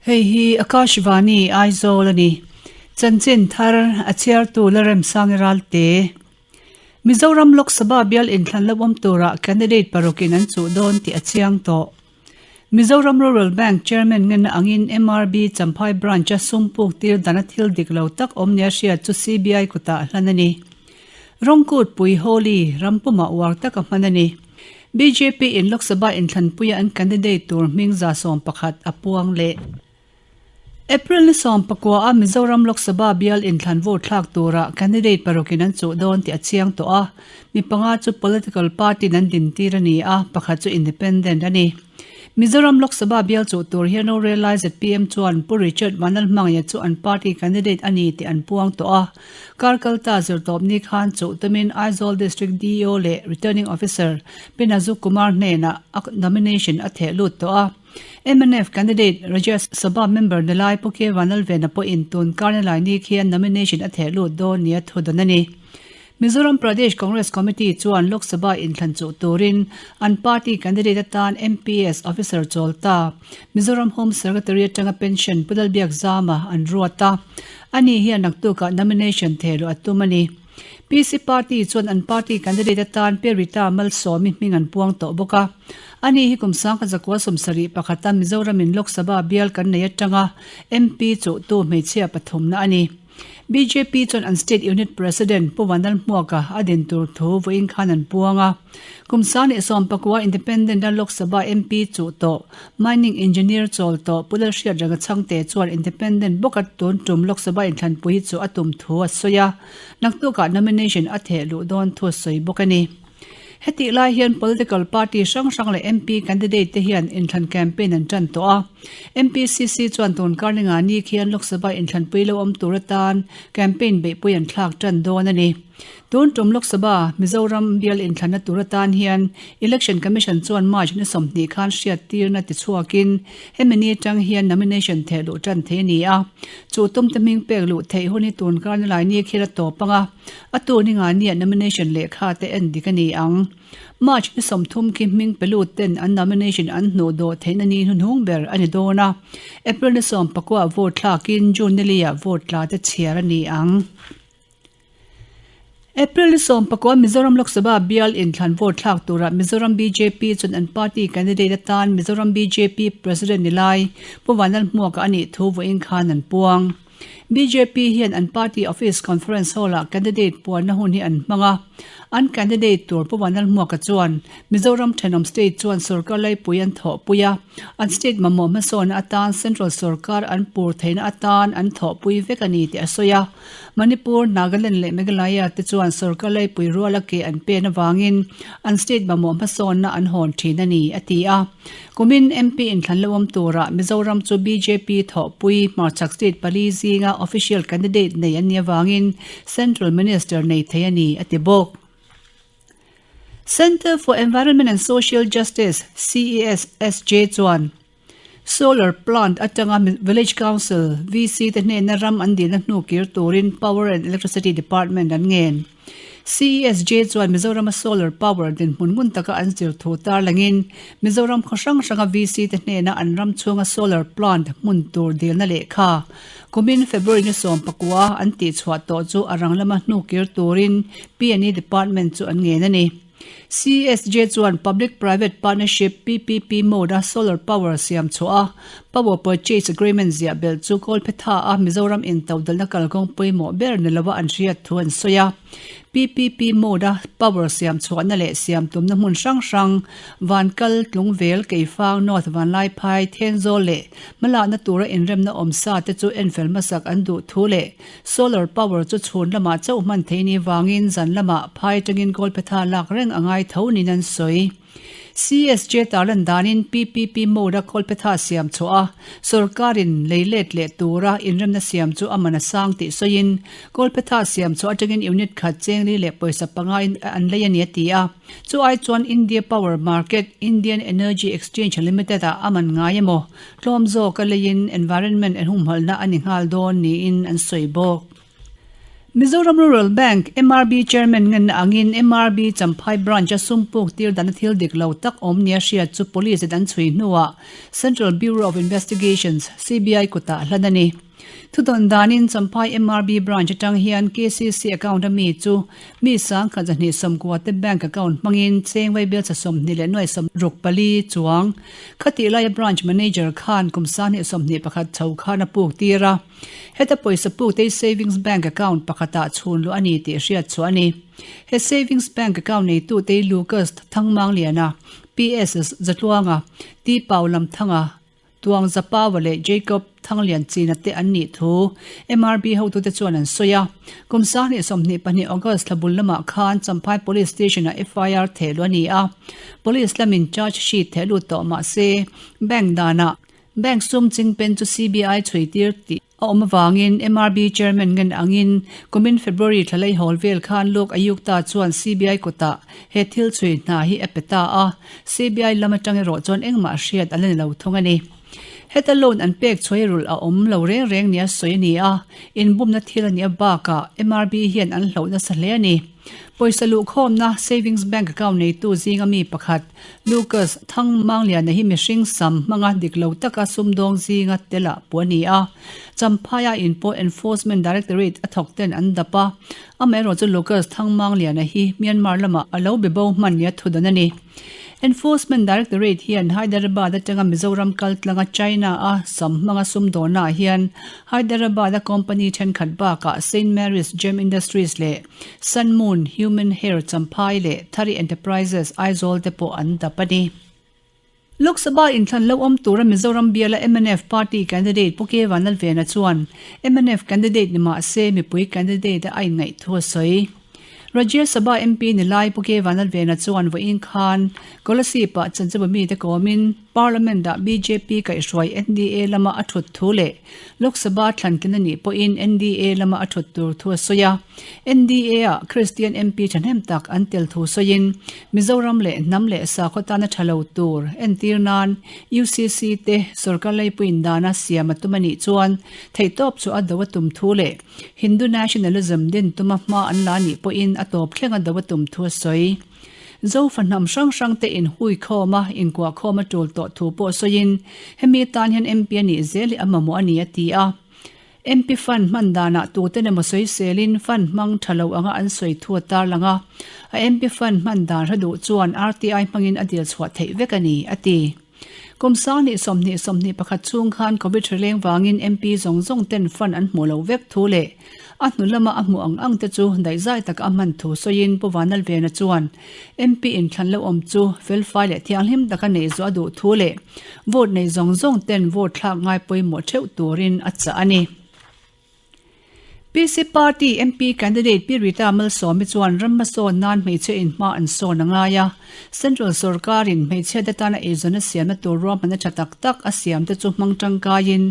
Hei hi Akashvani Aizawl a ni. Chanchin thar a chhiartu Lalremsangi Ralte. Mizoram Lok Sabha bial inthlan lo awm turah candidate parukin an chuh dawn tih a chiang tawh. Mizoram Rural Bank Chairman ngenna angin MRB Champhai Branch-a sum puk tir dana thil dik lo tak awm nia hriat chu CBI kutah hlan a ni. Rawngkut pui Holi ram pumah uar taka hman a ni. Bjp in Lok Sabha inthlanpuia an candidate tur hming 11% a puang leh. April ni 19 a Mizoram Lok Sabha bial inthlan vote thlak turah candidate parukin an chuh dawn tih a chiang tawh a, mi panga chu political party in an din tir a ni a, pakhat chu independent a ni. Mizoram Lok Sabha bial chuh tur hian rorel lai zpm chuan Pu Richard Vanlalhmangaiha chu an party candidate a ni tih an puang tawh a. Kar kalta zirtawpni khan chuh tumin Aizawl District DEO leh Returning Officer Pi Nazuk Kumar hnenah a nomination a theh lut tawh a. Mnf candidate Rajya Sabha member ni lai Pu K Vanlalvena pawhin tun karnalai ni khian nomination a theh lut dawn nia thu dawn a ni. Mizoram Pradesh Congress Committee chuan Lok Sabha inthlan chuh turin an party candidate atan MPS officer chawl ta Mizoram Home Secretary atanga pension Pu Lalbiak Zama an ruat a. Ani hian naktukah nomination theh luh a tum a ni. PC Party chuan an party candidate atan Pi Rita Malsawmi hming an puang tawh bawk a. Ani hi kum 1971 a Mizoramin Lok Sabha bial kan nei atanga MP chuhtu hmeichhia pathumna a ni. Bjp chuan an state unit president Pu Vanlalhmuaka a din tur thu vawiin khan an puang a. Kum 19 Independent a Lok Sabha MP chuh tawh Mining Engineer chawl tawh Pu Lalhriat Ranga Chhangte chuan Independent bawka tun tum Lok Sabha inthlanpui hi chu a tum thu a sawi a, naktukah nomination a theh luh dawn thu a sawi bawk a ni. Hetih lai hian political party hrang hrang leh MP candidate te hian inthlan campaign an tan tawh a. MPCC chuan tun karlinga ni khian Lok Sabha inthlanpui lo awm tur atan campaign beihpui an thlak tan dawn a ni. Tun tum Lok Sabha, Mizoram bial inthlanna tur atan hian Election Commission chuan March ni 20 khan hriattirna tichhuakin hemi ni atang hian nomination theh luh tan thei a ni a. Chu tumte hming pek luh theih hun hi tun karna lai ni khian a tawp ang a, a tu ni nga nia nomination lehkha te en dik a ni ang. March ni 30 khi hming pe lut ten an nomination an hnuh dawh theihna ni hnuhnung ber a ni dawn a. April ni 19 ah vote thlakin June ni li ah vote tla te chhiar a ni ang. April ni 19 Mizoram Lok Sabha bial inthlan vote thlak turah Mizoram bjp chuan an party candidate atan Mizoram bjp President ni lai Pu Vanlalhmuaka a nih thu vawiin khan an puang. Bjp hian an party office conference hall-ah candidate puanna hun hi an hmang a. An candidate tur Pu Vanlalhmuaka chuan Mizoram thenawm state chuan sorkar laipui an thawhpui a, an state mamawh hmasawnna atan central sorkar an pur theihna atan an thawhpui vek a ni tih a sawi a. Manipur, Nagaland leh Meghalaya te chuan sorkar laipui ruala ke an pen avangin an state mamawh hmasawnna an hawn thin a ni, a ti a. Kumin MP inthlan lo awm turah Mizoram chu bjp thawhpui hmarchhak state pali zinga official candidate nei an nih avangin Central Minister nei thei a ni, a ti bawk. Centre for Environment and Social Justice, CESSJ, chuan Solar plant atanga Village Council, VC, te hnena ram an dilna hnu kir turin Power and Electricity Department an ngen. CESJ chuan Mizorama solar power dinhmun ngun taka an zir thu tarlangin Mizoram khaw hrang hranga VC te hnena an ram chhunga solar plant hmun tur dilna lehkha kumin February ni 19 an tihchhuah tawh chu a rang lama hnu kir turin P&E Department chu an ngen a ni. CSJ chuan Public Private Partnership, PPP, mode a solar power siam chhuah a, Power Purchase Agreement ziah belh chu Kawlphetha a Mizoram intodalna kalkawng pawimawh ber ni lova an hriat thu an sawi a. PPP mode a power siam chhuahna leh siam tumna hmun hrang hrang, Vankal, Tlungvel, Keifang, North Vanlaiphai, Thenzawl leh hmalakna tura inremna awmsa te chu enfel hmasak an duh thu leh Solar power chu chhun lamah chauh hman theih ni vangin zan lamah phai atangin Kawlphetha lak reng a ngai tho niin an sawi. CSJ tarlan danin PPP mode a Kawlphetha siam chhuah a, sorkarin lei let leh tura inremna siam chu a man a sang tih sawiin Kawlphetha siam chhuah atangin unit khat chengli leh pawisa panga in an lei a ni a ti a. Chu ai chuan India Power Market, Indian Energy Exchange Limited ah a man ngai emaw Tlawm zawk a leiin environment en humhalhna a ni nghal dawn niin an sawi bawk. Mizoram Rural Bank, MRB, Chairman ngenna angin MRB Champhai Branch-a sum puk tir dana thil dik lo tak awm nia hriat chu Police-in an chhui hnuah Central Bureau of Investigations, CBI, kutah hlan a ni. Thudawn danin Champhai MRB Branch atang hian KCC account a mi chu mi sangkhat 290 te bank account hmangin cheng vaibelchhe 26.64 chuang khatih laia Branch Manager khan kum 2021 chho khan a puk tir a. Heta pawisa puk te Savings Bank account pakhatah chhun luh a ni tih hriat chhuah a ni. He Savings Bank account neitute Lucas Thangmangliana, PS Zatluanga, T Pau Lamthanga, Tuang Zapaua leh Jacob Thanglianchina te an nih thu MRB hotute chuan an sawi a. Kum 2022 August thla bul lamah khan Champhai Police Station-ah FIR theh luh a ni a. Police lamin charge sheet theh lut tawh mah se bank danah bank sum chingpen chu CBI chhui tir tih A awm avangin MRB Chairman ngen angin kumin February thla lei hawl vel khan Lok Ayukta chuan CBI kutah he thil chhui hna hi a pe ta a, CBI lam atang erawh chuan engmah hriat a la ni lo thung a ni. Heta loan an pek chhuai rulh a awm lo reng reng nia sawi a ni a, inbumna thil a nih abakah MRB hian an hloh nasa hle a ni. Pawisa luhkhawmna Savings Bank account neitu zinga mi pakhat Lucas Thangmangliana hi mihring sam hmanga dik lo taka sumdawng zinga tel ah puh a ni a. Champhaia in pawh Enforcement Directorate a thawk ten an dap a, amaherawh chu Lucas Thangmangliana hi Myanmar lamah a lo be bo hman nia thudawn a ni. Enforcement Directorate hian Hyderabad atanga Mizoram kal tlanga China a sam hmanga sumdawnnaah hian Hyderabad a company thenkhat bakah Saint Mary's Gem Industries leh Sun Moon Human Hair Champhai leh Thari Enterprises Aizawl te pawh an dap a ni. Lok Sabha inthlan lo awm tura Mizoram biala mnf party candidate Pu K Vanlalvena chuan mnf candidate ni mah se mipui candidate a inngaih thu a sawi. Rajya Sabha MP ni lai Pu K Vanlalvena chuan vawiin khan Kolasib-ah chanchinbu mite kawmin Parliament-ah bjp kaihhruai NDA lama a thut thu leh Lok Sabha thlantlin a nih pawhin NDA lama a thut tur thu a sawi a. NDA-ah Kristian MP thahnem tak an tel thu sawiin Mizoram leh hnam leh sakhaw tana tha lo tur entir nan UCC te sorkar leipuiin dana siam a tum a nih chuan theihtawp chu a do a tum thu leh Hindu nationalism din tuma hma an la nih pawhin a tawp thleng a do a tum thu a sawi. Zofa hnam hrang hrang te inhui khawm a, inkuah khawm a tul tawh thu pawh sawiin hemi tan hian MP a nih zel hi a mamawh a ni a ti a. MP fund hman danah tuten emaw sawiselin fund hmang tha lo anga an sawi thu a tarlang a, a MP fund hman dan hre duh chuan RTI hmangin a dil chhuah theih vek a ni, a ti. Kum 20 20 21 chhung khan Covid hreleng vangin MP zawng zawng ten fund an hmuh loh vek thu leh a hnu lama a hmuh ang ang te chu daihzai taka a hman thu sawiin Pu Vanlalvena chuan MP inthlan lo awm chu felfai leh thianghlim taka neih zawh a duh thu leh vote nei zawng zawng ten vote thlak ngai pawimawh theuh turin a chah a ni. PC Party MP candidate Pi Rita Malsawmi chuan ram hmasawn nan hmeichhe inhma an sawn a ngai a. Central sorkarin hmeichhiate tana eizawnna siamna tur ruahmanna tha tak tak a siamte chu hmang tangkaiin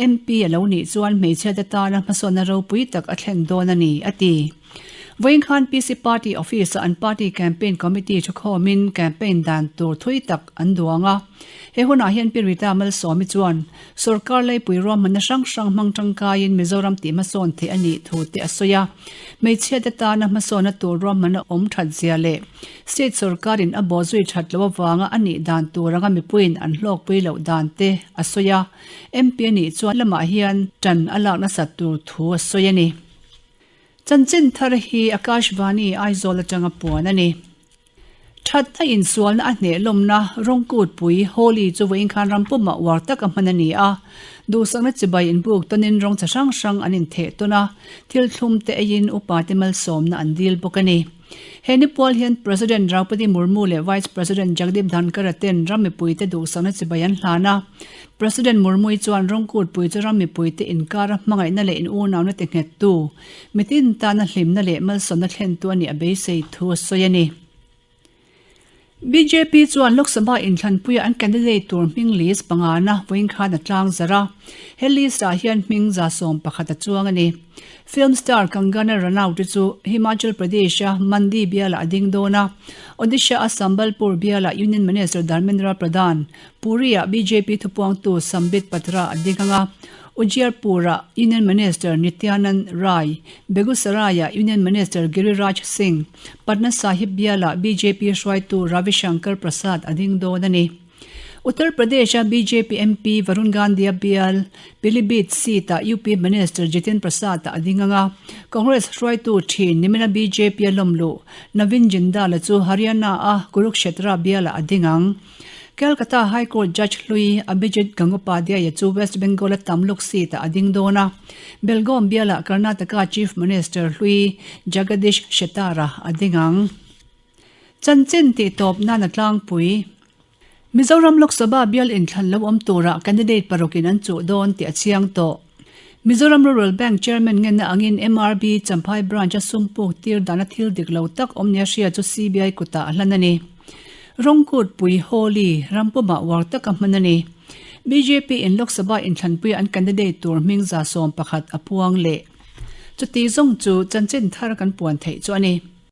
MP a lo nih chuan hmeichhiate tana hmasawnna ropui tak a thlen dawn a ni, a ti. Vawiin khan PC Party Office-ah an party campaign committee thukhawmin campaign dan tur thui tak an duang a. He hunah hian Pi Rita Malsawmi chuan Sorkar leipui ruahmanna hrang hrang hmang tangkaiin Mizoram tih hmasawn theih a nih thu te a sawi a. Hmeichhiate tana hmasawnna tur ruahmanna awm that zia leh State sorkarin a bawhzui that loh avanga a nih dan tur anga mipuiin an hlawkpui loh dan te a sawi a. MP a nih chuan lamah hian tan a lak nasat tur thu a sawi a ni. Chanchin thar hi Akashvani Aizawl atanga puan a ni. Thatna insualna a hneh lawmna rawngkutpui Holi chu vawiin khan ram pumah uar taka hman a ni a. Duhsakna chibai inbuk tawnin rawng chi hrang hrang an intheh tawn a, thil thlum te eiin upate malsawmna an dil bawk a ni. He ni pual hian President Draupadi Murmu leh Vice President Jagdeep Dhankhar-a ten ram mipuite duhsakna chibai an hlan a. President Murmu-i chuan rawngkutpui chu ram mipuite inkara hmangaihna leh in unauna ti nghettu, Mitin tana hlimna leh malsawmna thlentu a nih a beisei thu a sawi a ni. Bjp chuan Lok Sabha inthlanpuia an candidate tur hming list pangana vawiin khan a tlang zarh a. He list-ah hian hming 11 a chuang a ni. Film star Kangana Ranaut-i chu Himachal Pradesh-a Mandi bialah a ding dawn a, Odisha-a Sambalpur bialah Union Minister Dharmendra Pradhan, Puri-ah bjp thupuangtu Sambit Patra a ding ang a. Ujiarpur-ah Union Minister Nityanand Rai, Begusarai-ah Union Minister Giriraj Singh, Patna Sahib bialah bjp hruaitu Ravi Shankar Prasad a ding dawn a ni. Uttar Pradesh-a bjp MP Varun Gandhi-a bial Pilibhit seat-ah UP Minister Jitin Prasad-a a ding ang a, Congress hruaitu thin nimina bjp-a lawmluh Navin Jindal-a chu Haryana-a Kurukshetra bialah a ding ang. Calcutta High Court Judge hlui Abhijit Gangopadhyay-a chu West Bengal-a Tamluk seat-ah a ding dawn a, Belgaum bialah Karnataka Chief Minister hlui Jagadish Shettar-a a ding ang. Chanchin tih tawp nan a tlangpui. Mizoram Lok Sabha bial inthlan lo awm turah candidate parukin an chuh dawn tih a chiang tawh. Mizoram Rural Bank Chairman ngenna angin MRB Champhai Branch-a sum puk tir dana thil dik lo tak awm nia hria chu CBI kutah a hlan a ni. Rawngkut pui Holi ram pumah uar taka hman a ni. Bjp in Lok Sabha inthlanpuia an candidate tur hming 111 a puang leh. Chuti zawng chu chanchin thar kan puan theih chu a ni.